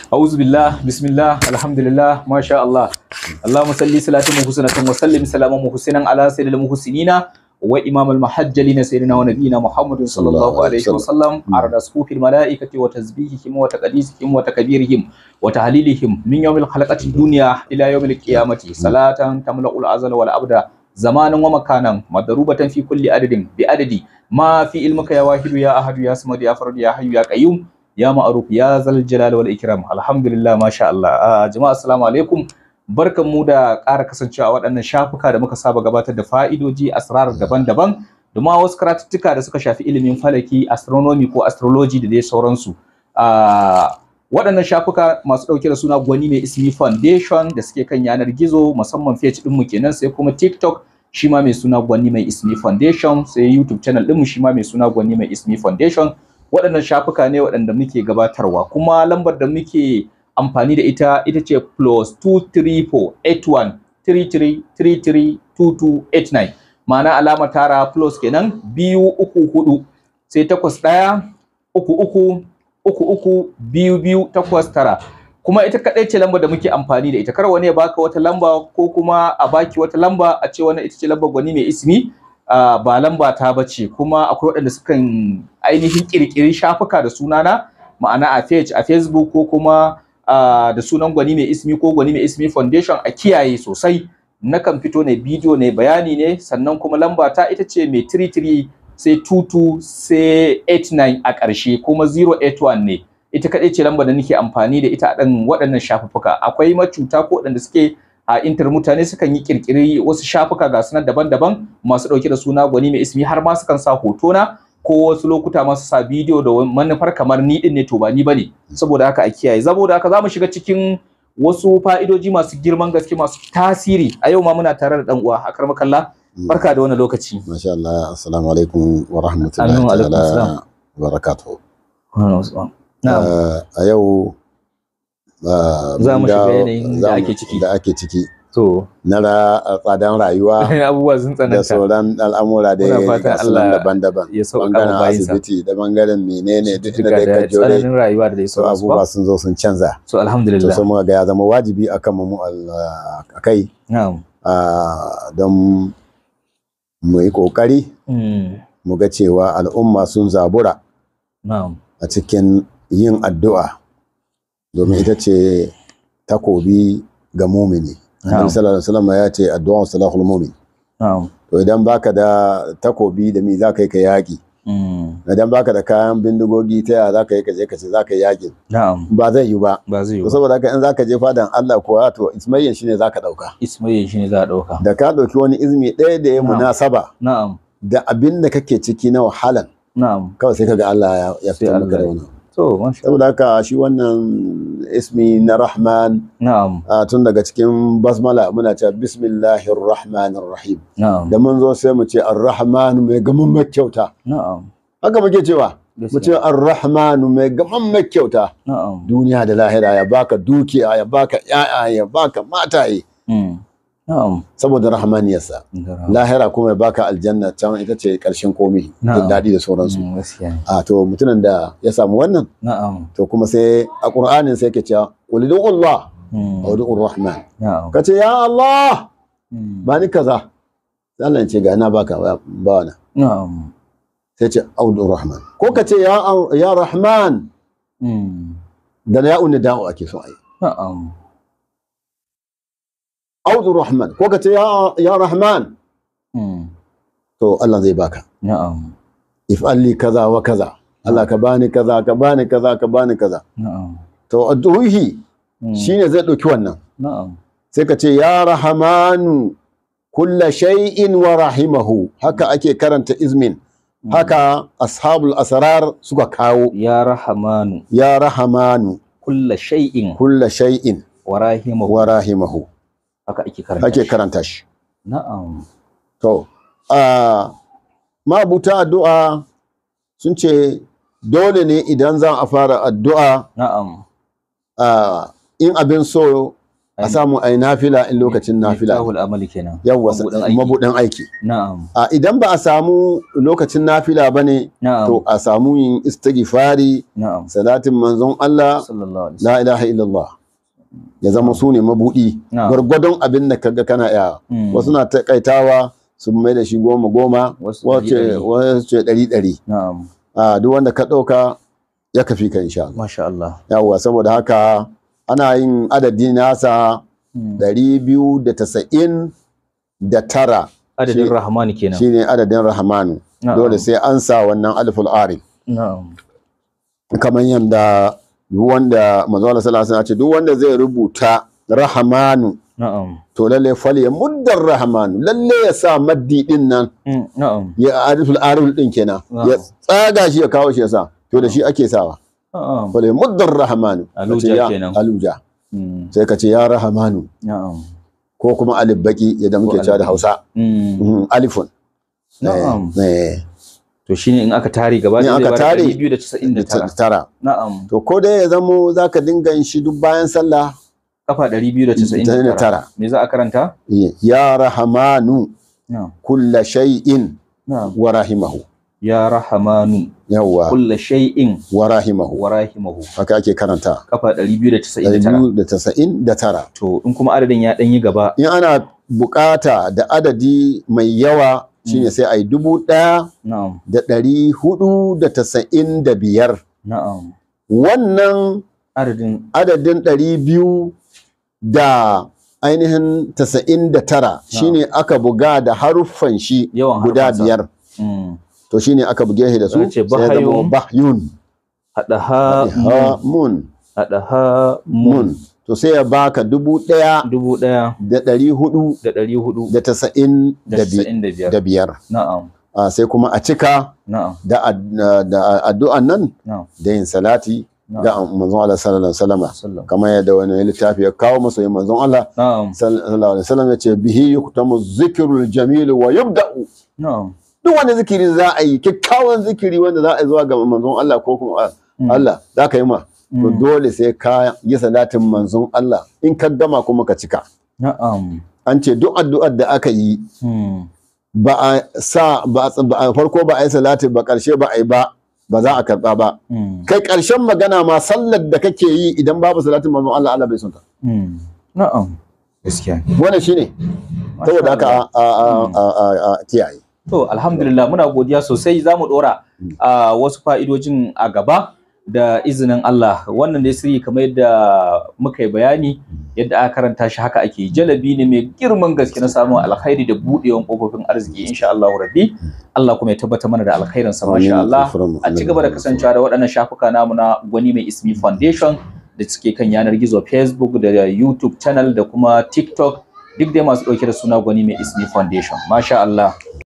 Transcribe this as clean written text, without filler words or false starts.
A'udhu billah, bismillah, alhamdulillah, masha Allah. Allahumma salli salatan muhsinatan wa sallim salaman muhsinan ala sayyidil muhsinina wa imam al-muhajjalina sayyidina wa nabiyina Muhammadin sallallahu alaihi wa sallam arda sufufil malaikati wa tasbihihim wa taqdisihim wa takbirihim wa tahlilihim min yawmil khalaqati dunya ila yawmil qiyamati salatan tamla'ul azala wal abda zamanan wa makanan madrubatan fi kulli adadin bi adadi ma fi ilmika ya wahidu ya ahadu ya samad ya farad ya hayyu ya qayyum ya ma'ruf ya zal jalal wal ikram. Alhamdulillah, masha Allah. Jama'a assalamu alaikum. Barkanmu da ƙara kasancewa a waɗannan shafuka da muka saba gabatar da fa'idoji asrar daban-daban da ma wasu karatuttuka da suka shafi ilimin falaki, astronomy ko astrology da dai sauransu. Waɗannan shafuka masu ɗauke da suna Gwani Mai Ismi Foundation da suke kan yanar gizo, musamman page ɗinmu kenan, sai kuma TikTok shi ma mai suna Gwani Mai Ismi Foundation, sai YouTube channel ɗinmu shi ma mai suna Gwani Mai Ismi Foundation. Waɗannan shafuka ne waɗanda muke gabatarwa, kuma lambar da muke amfani da ita ita ce +234 81 33 33 2289, ma'ana alama tara plus kenan 234 sai 81 33 33 22 89. Kuma ita kadai ce lambar da muke amfani da ita. Kar wani ya baka wata lamba ko kuma a baki wata lamba a ce wannan ita ce lambar Gwani Mai Ismi, ba lamba ta bace. Kuma akwai waɗanda sukan ainihin kirkiri shafuka da sunana, ma'ana a page a Facebook ko kuma da sunan Gwani Mai Ismi ko Gwani Mai Ismi Foundation. A kiyaye sosai. Nakan fito ne bidiyo ne bayani ne, sannan kuma lamba ta ita ce mai 33 sai 22 sai 89 a ƙarshe, kuma 081 ne. Ita kaɗai ce lamba da nake amfani da ita a ɗan waɗannan shafuffuka. Akwai macuta ko waɗanda suke a intar mutane sukan yi ƙirƙiri wasu shafuka ga sunan daban-daban masu ɗauke da suna Gwani Mai Ismi, har ma sukan sa hotona ko wasu lokuta masu sa bidiyo da manufar kamar ni din ne, to ba ni bane. Saboda haka a kiyaye. Saboda haka zamu shiga cikin wasu fa'idoji masu girman gaske masu tasiri. A yau ma muna tare da dan uwa Akarmakallah. Barka da wannan lokaci. Masha Allah. Assalamu alaikum wa rahmatullahi ta'ala wa barakatuh. A yau za mu shiga yanayin da ake ciki, to na tsadan rayuwa, abubuwa sun tsananta da sauran al'amura da ya daban-daban, bangaren asibiti da bangaren menene duk da ka jore tsananin rayuwa da dai sauransu, abubuwa sun zo sun canza. So alhamdulillah, to sai muka ga ya zama wajibi akan mu akai, na'am, don mu yi kokari mu ga cewa al'umma sun zabura, na'am, a cikin yin addu'a, domin ita ce takobi ga mumini. Annabi sallallahu alaihi wasallam ya ce addu'a salahul mu'min. To idan baka da takobi da mi zaka yi ka yaki? Idan baka da kayan bindigogi ta yaya zaka yi ka je ka ce zaka yi yaki? Ba zai yi ba. Ba zai yi. To saboda haka in zaka je fadan Allah kuwa, to ismayyan shine zaka dauka. Ismayyan shine za a dauka. Da ka dauki wani izmi ɗaya da ya munasaba da abin da kake ciki na wahalan, kawai sai kaga Allah ya fitar maka da wannan. To masha Saboda haka shi wannan ismi na Rahman, na'am, tun daga cikin basmala muna cewa bismillahir rahmanir rahim. Na'am. Da mun zo sai mu ce ar-rahman mai gamammen kyauta. Na'am. Haka muke cewa. Mu ce ar-rahman mai gamammen kyauta. Na'am. Duniya da lahira ya baka dukiya, ya baka ƴaƴa, ya baka mataye. Na'am. Saboda rahmaniyarsa. Lahira kuma ya baka aljanna, can ita ce ƙarshen komi, jin daɗi da sauransu. Gaskiya. A to mutumin da ya samu wannan, Na'am. to kuma sai a Qur'anin sai yake cewa qul ud'u Allah aw ud'u Rahman. Na'am. Kace ya Allah ba ni kaza. Sai Allah ya ce ga na baka ba na. Na'am. Sai ce ud'u Rahman. Ko kace ya ya Rahman. Da ya unni da'u ake so ai. Na'am. Audu Rahman ko kace ya ya Rahman. To Allah zai baka. Na'am. If'al li kaza wa kaza. Allah ka bani kaza, ka bani kaza, ka bani kaza. Na'am. To ruhi shine zai dauki wannan. Na'am. Sai ka ce ya Rahmanu kulla shay'in wa rahimahu. Haka ake karanta izmin. Haka ashabul asrar suka kawo. Ya Rahmanu. Ya Rahmanu kulla shay'in. Kulla shay'in wa rahimahu. Wa rahimahu. Haka ake karanta ake karanta shi. Na'am. To, mabuta addu'a sun ce dole ne idan za a fara addu'a, na'am, in abin so A samu ai nafila in lokacin nafila. Miftahul amali kenan. Yawwa, mabudin aiki. Na'am. A idan ba a samu lokacin nafila bane, to a samu yin istighfari, na'am, salatin manzon Allah sallallahu alaihi wasallam, la ilaha illallah, ya zama su ne mabudi gwargwadon abin da kaga kana iya. Wasu na takaitawa su mai da shi 10-10, wasu wasu 100-100. Na'am. A duk wanda ka ɗauka ya kafi ka insha Allah. Masha Allah. Yawwa, saboda haka ana yin adadi nasa 299. Adadin Rahmanu kenan. Shine adadin Rahmanu. Dole sai an sa wannan aliful arif. Na'am. Kamar yanda wanda manzo Allah sallallahu alaihi wasallam ce duk wanda zai rubuta Rahmanu, na'am, to lalle fal ya muddar Rahmanu, lalle ya sa maddi din nan, na'am, ya aliful arif din kenan, ya tsaga shi ya kawo shi ya sa, to da shi ake sawa. Na'am. Fal ya muddar Rahmanu, aluja kenan, aluja. Sai ka ce ya Rahmanu, na'am, ko kuma alif baki yadda muke cewa da Hausa, alifun. Na'am. To shine in aka tare gaba ɗaya zai bada 299. Na'am. To ko dai ya zamo zaka dinga yin shi duk bayan sallah kafa 299. Me za a karanta? Ya Rahmanu, na'am, kulla shay'in, na'am, wa rahimahu. Ya Rahmanu, yawwa, kulla shay'in wa rahimahu, wa rahimahu. Haka ake karanta kafa 299. 299. To in kuma adadin ya dan yi gaba, in ana bukata da adadi mai yawa shine sai ayi 1495. Na'am. Wannan adadin 200 da ainihin 99 shine aka buga da haruffan shi guda 5. To shine aka buge shi da su, sai zama bahyun, hada ha mun, hada ha mun. To sai ya baka 1495. Na'am. Sai kuma a cika da addu'an nan da yin salati ga manzon Allah sallallahu alaihi wasallam, kamar yadda wani littafi ya kawo masa yin manzon Allah sallallahu alaihi wasallam ya ce bihi yuktamu zikrul jamil wa yubda'u. Na'am. Duk wani zikiri za a yi, kyakkyawan zikiri wanda za a yi zuwa ga manzon Allah ko kuma Allah za ka yi ma, to dole sai ka yi salatin manzon Allah in ka gama kuma ka cika. Na'am. An ce duk addu'ar da aka yi ba a sa ba a farko ba a yi salati ba, karshe ba a yi ba, ba za a karba ba. Kai karshen magana ma sallar da kake yi idan babu salatin manzon Allah, Allah bai son ta. Na'am. Gaskiya. Wannan shine. Saboda haka a kiyaye. To alhamdulillah, muna godiya sosai. Za mu dora a wasu fa'idojin a gaba da izinin Allah. Wannan dai sirri kamar yadda muka yi bayani, yadda aka karanta shi haka ake. Jalabi ne mai girman gaske na samun alkhairi da budewan kofofin arziki insha Allah rabbi. Allah kuma ya tabbata mana da alkhairin sa masha Allah. A ci gaba da kasancewa da waɗannan shafuka namu na Gwani Mai Ismi Foundation da suke kan yanar gizo, Facebook da YouTube channel da kuma TikTok, duk dai masu ɗauke da suna Gwani Mai Ismi Foundation. Masha Allah.